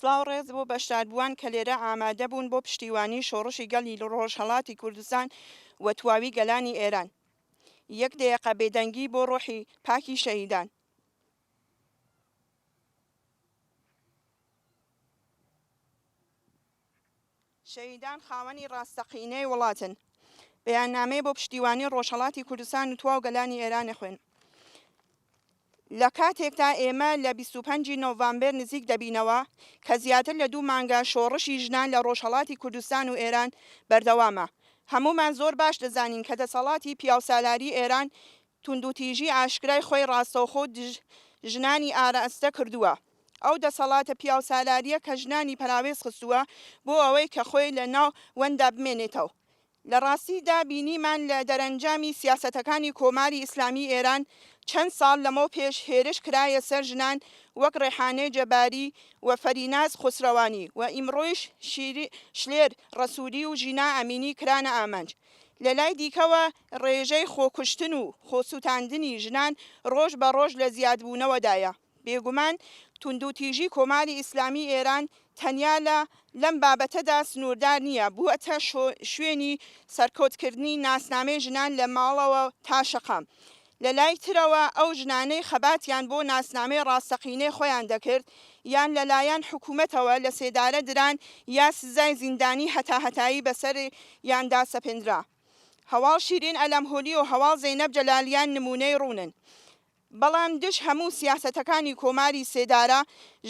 سڵاو ڕێز بۆ بەشداربووان کە لێرە ئامادە بوون بۆ پشتیوانی شۆڕشی گەلی ڕۆژهەڵاتی کوردستان و تواوی گەلانی ئێران. یەک دەیەقە بێدەنگی بۆ ڕۆحی پاکی شەهیدان. شەهیدان خاوەنی ڕاستەقینەی وڵاتن. بەیاننامەی بۆ پشتیوانی ڕۆژهەڵاتی کوردستان و تواو گەلانی ئێران ئەخوێنم. لە کاتێکدا ئێمە لە 25 ی نۆڤامبێر نزیک دەبینەوە کە زیاتر لە دوو مانگە شۆڕشی ژنان لە ڕۆژهەڵاتی کوردستان و ئێران بەردەوامە. هەموومان زۆر باش دەزانین کە دەسەڵاتی پیاوسالاری ئێران توندوتیژی ئاشکرای خۆی ڕاستەوخۆ دژ ژنانی ئاراستە کردووە. ئەو دەسەڵاتە پیاوسالارییە کە ژنانی پەراوێز خستووە بۆ ئەوەی کە خۆی لە ناوەنددا بمێنێتەوە. لە ڕاستیدا بینیمان لە دەرەنجامی سیاسەتەکانی کۆماری ئیسلامی ئێران چەند ساڵ لەمەو پێش هێرش کرایە سەر ژنان وەک ڕێحانەی جەباری و فەریناز خوسرەوانی و ئیمڕۆیش شلێر ڕەسوولی و ژینا ئەمینی کرانە ئامانج. لە لای دیکەوە ڕێژەی خۆکوشتن و خۆسووتاندنی ژنان ڕۆژ بە ڕۆژ لە زیادبوونەوەدایە. بێگومان توندوتیژی کۆماری ئیسلامی ئێران تەنیا لە لەم بابەتەدا سنووردار نییە، بووەتە شوێنی سەرکوتکردنی ناسنامەی ژنان لە ماڵەوە تا شەقام. لە لای ترەوە ئەو ژنانەی خەباتیان بۆ ناسنامەی ڕاستەقینەی خۆیان دەکرد، یان لە لایەن حکوومەتەوە لە سێدارە دران یا سزای زیندانی هەتاهەتایی بەسەریاندا سەپێندرا. هەواڵ شیرین ئەلەمهولی و هەواڵ زەینەب جەلالیان نموونەی ڕوونن. بەڵام دژ هەموو سیاسەتەکانی کۆماری سێدارە،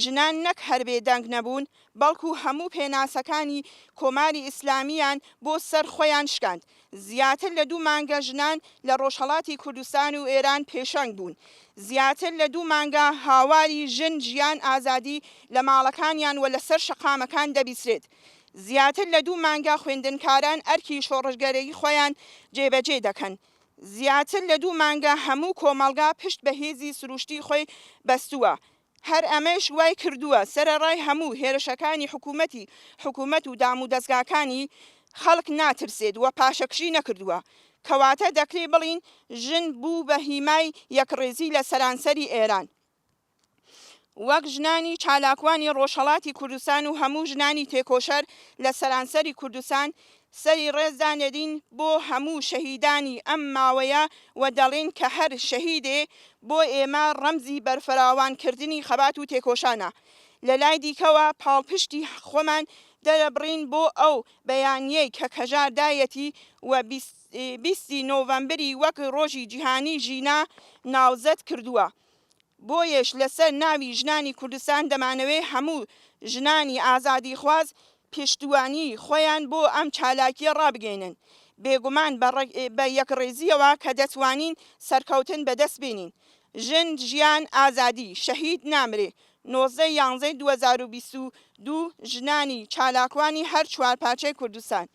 ژنان نەک هەر بێ دەنگ نەبوون، بەڵکو هەموو پێناسەکانی کۆماری ئیسلامییان بۆ سەر خۆیان شکاند. زیاتر لە دوو مانگە ژنان لە ڕۆژهەڵاتی کوردستان و ئێران پێشەنگ بوون. زیاتر لە دوو مانگە هاواری ژن ژیان ئازادی لە ماڵەکانیان و لەسەر شەقامەکان دەبیسرێت. زیاتر لە دوو مانگە خوێندنکاران ئەرکی شۆڕشگەرەیی خۆیان جێبەجێ دەکەن. زیاتر لە دوو مانگە هەموو کۆمەڵگا پشت بە هێزی سروشتی خۆی بەستووە، هەر ئەمەش وای کردووە سەرەڕای هەموو هێرشەکانی حکوومەتی حکوومەت و دامودەزگاکانی، خەڵک ناترسێت و پاشەکشی نەکردووە. کەواتە دەکرێ بڵێین ژن بوو بە هیمای یەکڕیزی لە سەرانسەری ئێران. وەک ژنانی چالاکوانی ڕۆژهەڵاتی کوردستان و هەموو ژنانی تێکۆشەر لە سەرانسەری کوردستان سەری ڕێز دانێرین بۆ هەموو شەهیدانی ئەم ماوەیە و دەڵێین کە هەر شەهیدێ بۆ ئێمە ڕەمزی بەرفراوان کردنی خەبات و تێکۆشانە. لە لای دیکەوە پاڵپشتی خۆمان دەرەبڕین بۆ ئەو بەیانیەی کە کەژار دایەتی و 20 ی نۆڤەمبری وەک ڕۆژی جیهانی ژینا ناوزەد کردووە. بۆیەش لەسەر ناوی ژنانی کوردستان دەمانەوێ هەموو ژنانی ئازادیخواز پشتیوانی خۆیان بۆ ئەم چالاکییە ڕابگەینن. بێگومان بە یەکڕیزییەوە کە دەتوانین سەرکەوتن بەدەست بێنین. ژن، ژیان، ئازادی، شەهید نامرێ 19 یانزەی 2022 ژنانی چالاکوانی هەر چوارپارچەی کوردستان.